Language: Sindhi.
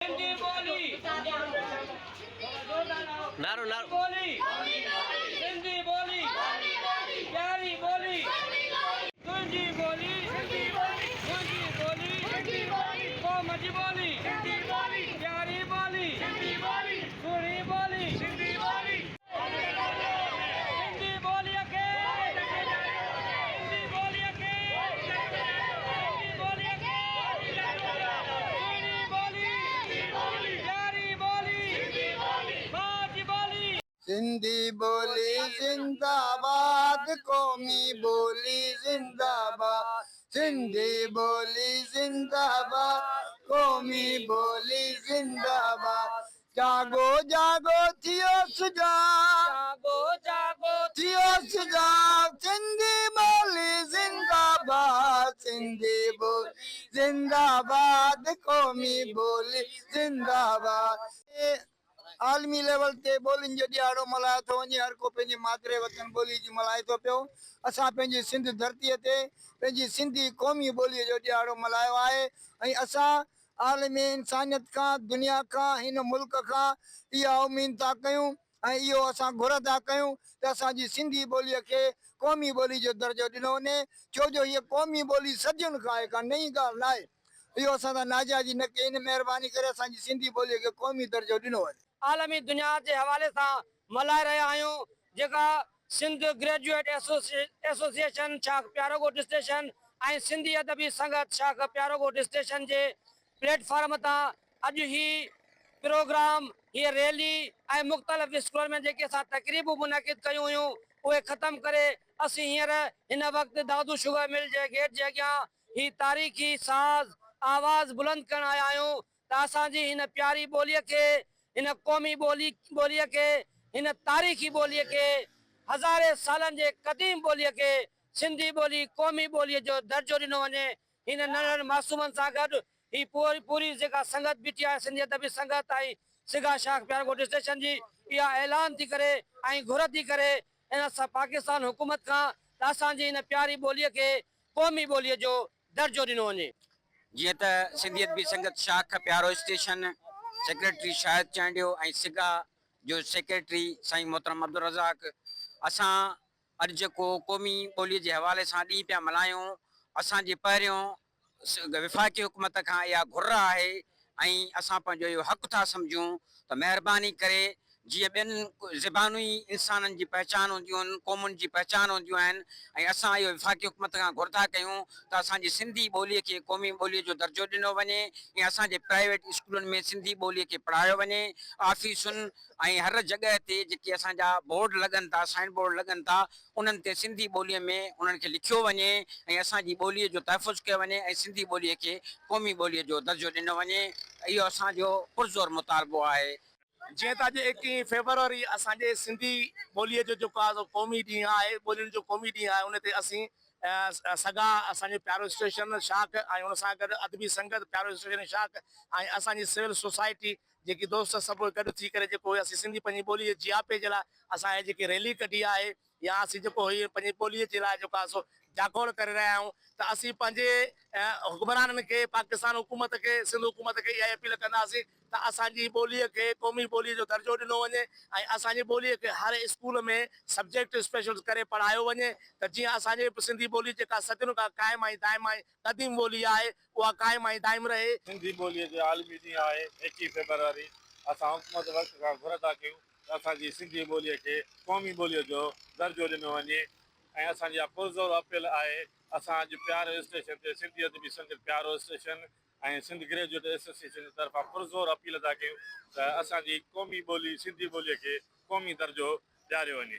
سنڌي ٻولي نعرو نعرو ٻولي سنڌي ٻولي پياري ٻولي تنهنجي ٻولي منهنجي ٻولي قوم جي ٻولي پياري ٻولي سهڻي ٻولي سنڌي ٻوليء کي سنڌي ٻوليء کي سنڌي ٻوليء کي سهڻي ٻولي پياري ٻولي ماء جي ٻولي. سنڌي ٻولي زنده باد قومي ٻولي زنده باد سنڌي ٻولي زنده باد قومي ٻولي زنده باد جاڳو جاڳو ٿيو سجاڳ جاڳو جاڳو ٿيو سجاڳ سنڌي ٻولي زنده باد سنڌي ٻولي زنده باد قومي ٻولي زنده باد. عالمي ليول تي ٻولين جو ڏهاڙو ملهايو ٿو وڃي، هر ڪو پنهنجي مادري وطن ٻولي جي ملهائي ٿو پيو. اسان پنهنجي سنڌ ڌرتيء تي پنهنجي سنڌي قومي ٻوليء جو ڏهاڙو ملهايو آهي ۽ اسان عالم انسانيت کان، دنيا کان، هن ملڪ کان اها اميد ٿا ڪيون ۽ اهو اسان گهر ٿا ڪيون ته اسان جي سنڌي ٻوليء کي قومي ٻولي جو درجو ڏنو وڃي، ڇو جو هيء قومي ٻولي صدين کان آهي، ڪا نئين ڳالهه ناهي. اهو اسان سان ناجائزي نه ڪئي، ان مهرباني ڪري اسان جي سنڌي ٻوليء کي قومي درجو ڏنو وڃي. عالمي دنيا جي حوالي سان ملهائي رهيا آهيون جيڪا سنڌ گريجوئيٽ ايسوسيئيشن شاخ پياروڳوٺ اسٽيشن ۽ سنڌي ادبي سنگت شاخ پياروڳوٺ اسٽيشن جي پليٽ فارم تان اڄ هي پروگرام هيء ريلي ۽ مختلف اسڪولن ۾ جيڪي اسان تقريبون منعقد ڪيون هيون اهي ختم ڪري اسين هينئر هن وقت دادو شگر مل جي گيٽ جي اڳيان هي تاريخي ساز آواز بلند ڪرڻ آيا آهيون ته اسان جي هن پياري ٻوليء کي، هن قومي ٻولي ٻوليء کي، هن تاريخي ٻوليء کي، هزارين سالن جي قديم ٻوليء کي سنڌي ٻولي قومي ٻوليء جو درجو ڏنو وڃي. هن ننڍڙن معصومن سان گڏ هي پوري جيڪا سنگت بيٺي آهي سنڌي ادبي سنگت ۽ سگا شاخ پيارڳوٺ اسٽيشن جي اها اعلان ٿي ڪري ۽ گهر ٿي ڪري ان پاڪستان حڪومت کان ته اسان جي هن پياري ٻوليء کي قومي ٻوليء جو درجو ڏنو وڃي. جيئن ته سنڌي ادبي سنگت شاخ پيارو اسٽيشن، سيڪريٽري شاهد چانڊيو ۽ سگا جو سيڪريٽري سائين محترم عبدالرزاق اسان اڄ جيڪو قومي ٻوليء جي حوالي سان ڏينهن پيا ملهايون اسان جي پهريون وفاقي حڪومت کان اها گهر آهي ۽ اسان پنهنجو اهو حق ٿا سمجهون ته مهرباني ڪري جيئن ٻين زبانون ئي انسانن جي پهچان هونديون آهن، قومن جي پهچان هونديون آهن ۽ اسان اهو وفاقي حڪومت کان گهر ٿا ڪيون ته اسان جي سنڌي ٻوليء کي قومي ٻوليء جو درجو ڏنو وڃي ۽ اسان جي پرائيويٽ اسڪولن ۾ سنڌي ٻوليء کي پڙهايو وڃي، آفيسن ۽ هر جڳهه تي جيڪي اسان جا بورڊ لڳن ٿا، سائن بورڊ لڳن ٿا، انهن تي سنڌي ٻوليء ۾ انهن کي لکيو وڃي ۽ اسان جي ٻوليء جو تحفظ ڪيو وڃي ۽ سنڌي ٻوليء کي قومي ٻوليء جو درجو ڏنو وڃي اهو اسان جو پرزور مطالبو آهي. جيئن ته اڄ ايڪيهين فيبروري اسان جي سنڌي ٻوليء جو جيڪو آهي سو قومي ڏينهن آهي، ٻولين جو قومي ڏينهن آهي ان تي اسين سگا اسان جو پيارو اسٽيشن شاخ ۽ ان سان گڏ ادبي سنگت پيارو اسٽيشن شاخ ۽ اسان جي سول سوسائٽي جيڪي دوست سڀ گڏ ٿي ڪري جيڪو اسين سنڌي پنهنجي ٻوليء جي جياپي جي لاء اسان هي جيڪي ريلي ڪڍي آهي يا اسين جيڪو هي پنهنجي ٻوليء جي لاء جيڪو آهي سو جاکوڙ ڪري رهيا آهيون ته اسين پنهنجي حڪمرانن کي پاڪستان حڪومت کي سنڌ حڪومت کي اها اپيل ڪنداسين ته اسان جي ٻوليء کي قومي ٻوليء جو درجو ڏنو وڃي ۽ اسان جي ٻوليء کي هر اسڪول ۾ سبجيڪٽ اسپيشل ڪري پڙهايو وڃي ته جيئن اسان جي سنڌي ٻولي جيڪا صدين کان قائم ۽ دائم ۽ قديم ٻولي آهي اها قائم ۽ دائم رهي. سنڌي ٻوليء جو عالمي ڏينهن آهي ايڪيهه فيبروري، اسان حڪومت وقت کان گهر ٿا ڪيون ته اسان جي سنڌي ٻوليء کي قومي ٻوليء جو درجو ڏنو وڃي ۽ اسان جي اها پرزور اپيل آهي. اسان اڄ پيارو اسٽيشن تي سنڌي ادبي Sangat Pyaro station ۽ Sindh graduate association جي طرفان پرزور اپيل ٿا ڪيون ته اسان جي قومي ٻولي سنڌي ٻوليء کي قومي درجو ڏياريو وڃي.